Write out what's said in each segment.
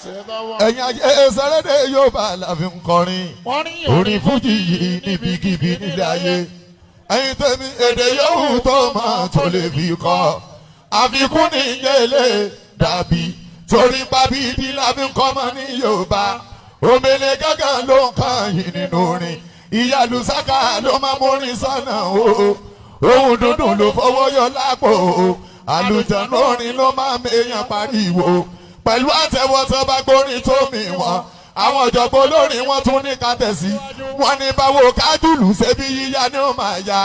Ẹ̀yin ẹsẹ̀rẹ́dẹ̀ Yorùbá la fi ń kọrin. Orin fújì yìí níbikíbi nílé ayé. Ẹ̀yin tèmi èdè yòówù tó máa tó lè fi kọ́. Àfikún ní ìyẹlẹ dàbí. Torí pàbídí la fi ń kọ́ mọ́ ní Yorùbá. Omele gángan ló ń kàn yín nínú orin. Ìyá Lùsákà ló máa mórin sọ́nà o. Ohun dúndùn ló fọwọ́ yọ lápò o. Àlùjọ̀nú orin ló máa mèèyàn pariwo. Pẹ̀lú àtẹ̀wọ́ tó bá gbórin tó mi wọ́n. Àwọn ọ̀jọ̀gbọ́n olórin wọn tún ní kàtẹ́sí. Wọ́n ní báwo kájùlù ṣebí yíyá ni ó máa ya.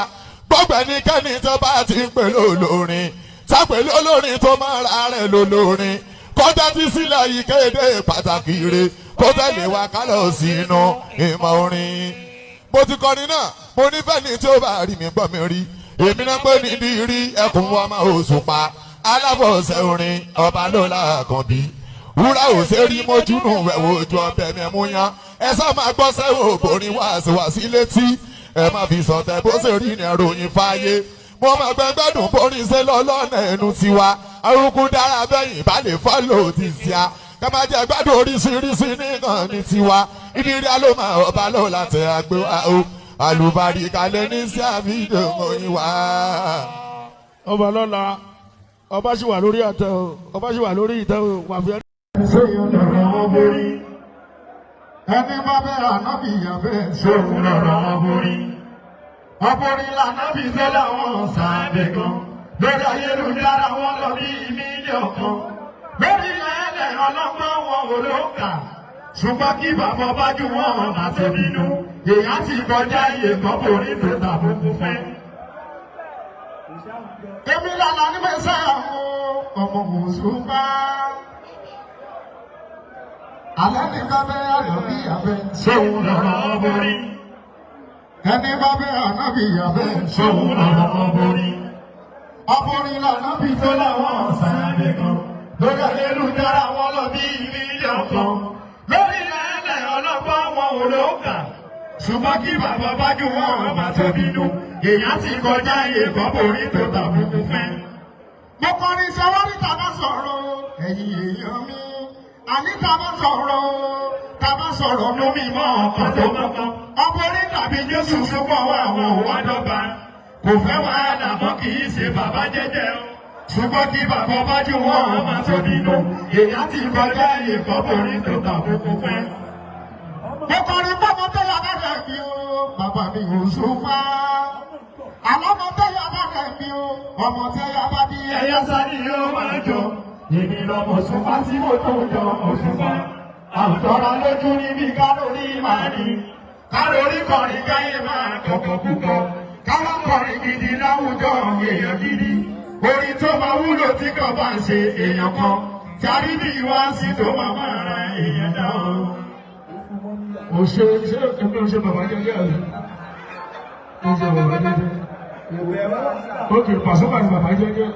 Gbọ́gbẹ́nikẹ́ni tó bá ti ń pè lólórin. Sápè lólórin tó máa ra rẹ̀ lólórin. Kọjá tí sílẹ̀ yìí kéde pàtàkì rẹ̀. Kó tẹ̀lé wa kálọ̀ sínú ìmọ̀ orin. Mo ti kọrin náà, mo nífẹ̀ẹ́ ní tí ó bá rí mi gbọ́ mi rí. Èmi náà pé nídìí rí ẹkùn wa máa oṣù pa. Alábọ̀ọ̀sẹ̀ orin ọba ló làkàn bí. Wúrà ò ṣe rí mojúnù wẹ̀wò ojú ọbẹ̀ mẹ́mú yán. Ẹ sá máa gbọ́ sẹ́wọ̀n òbòrin wá sí wá sí létí. Ẹ má fi sọ̀tẹ̀ bó ṣe rí ní ẹròyìn fáyé. Mo máa gbẹgbẹ́dùn borin ṣe lọ lọ́nà ẹnu tiwa. Arúgbó dára bẹ́yìn bá lè fọ́lò ti ṣíà. Ká máa jẹ gbádùn oríṣiríṣi nìkan ní tiwa. Ìdírí alómọ ọba ló láti àgbẹ̀ wa o. Àlùbáríkà lè ní sí àfihàn oyin wa. Ọba lọ́la, ọba sì wà lórí àtẹ o, ọba sì wà lórí ìtẹ́ o, wà fi. Sóyún lọ̀rọ̀ wọn borí. Ẹni bá bẹ́ẹ̀ ànábì yàfẹ́ sóhun lọ̀rọ̀ wọn borí. Ọkùnrin lànábì tó láwọn sàbẹ̀ gan. Lórí ayélujára wọn lọ bí mílíọ̀nù kan. Lórí ilẹ̀ ọlọ́gbọ́n wọn ò ló kà. Ṣùgbọ́n kí bàbá bá jù wọ́n máa ṣe bínú. Èèyàn ti kọjá iye kan borí tó tàbùkù fẹ́. Èmi lànà ní mẹ́sàn-án ọmọ Mùsùlùmá. Alẹ́ ní bá bẹ́ ànábì yàfẹ́ sóhun lọ́rọ̀ borí. Ẹni bá bẹ́ ànábì yàfẹ́ sóhun lọ́rọ̀ borí. Ọkùnrin lànábì tó láwọn sàbẹ̀ kan. Lórí ayélujára wọn lọ bí mílíọ̀nù kan. Lórí ilẹ̀ ọlọ́gbọ́n wọn ò ló kà. Ṣùgbọ́n kí bàbá bá jù wọ́n máa tó bínú. Èèyàn ti kọjá iye kan borí tó tàbùkù fẹ́. Mo kọrin sọ́wọ́ níta bá sọ̀rọ̀ ẹ̀yin èèyàn mi. Àní tá a bá sọ̀rọ̀ tá a bá sọ̀rọ̀ lómi mọ́ ọkàn tó mọ́kàn. Ọkùnrin tàbí Jésù ṣùgbọ́n wà àwọn òwò dọ́gba. Kò fẹ́ wàhálà mọ́ kì í ṣe bàbá jẹ́jẹ́ o. Ṣùgbọ́n kí bàbá bá jù wọ́n máa tó bínú. Èèyàn ti kọjá iye kan borí tó tàbùkù fẹ́. Mo kọrin bọ́mọ tó yà bá rẹ̀ mi o, bàbá mi ò sún fá. Àlọ́mọ tó yà bá rẹ̀ mi o, ọmọ tó yà bá bí ẹyẹ sáré yóò máa jọ. Èmi lọmọ Òṣùpá tí mo tó jọ Òṣùpá. Àwùjọra lójú níbi kálórí máa ní. Kálórí kọrin káyé máa kọ̀kọ̀ púpọ̀. Káwọn kọrin gidi láwùjọ èèyàn gidi. Orin tó máa wúlò tí kò bá ń ṣe èèyàn kan. Tàbí bí wá sí tó máa máa ra èèyàn dá o. Ò ṣe ṣé èmi ò ṣe bàbá jẹ́jẹ́ àbí? Ó ṣe bàbá jẹ́jẹ́. Ok, Pasuma ni bàbá jẹ́jẹ́.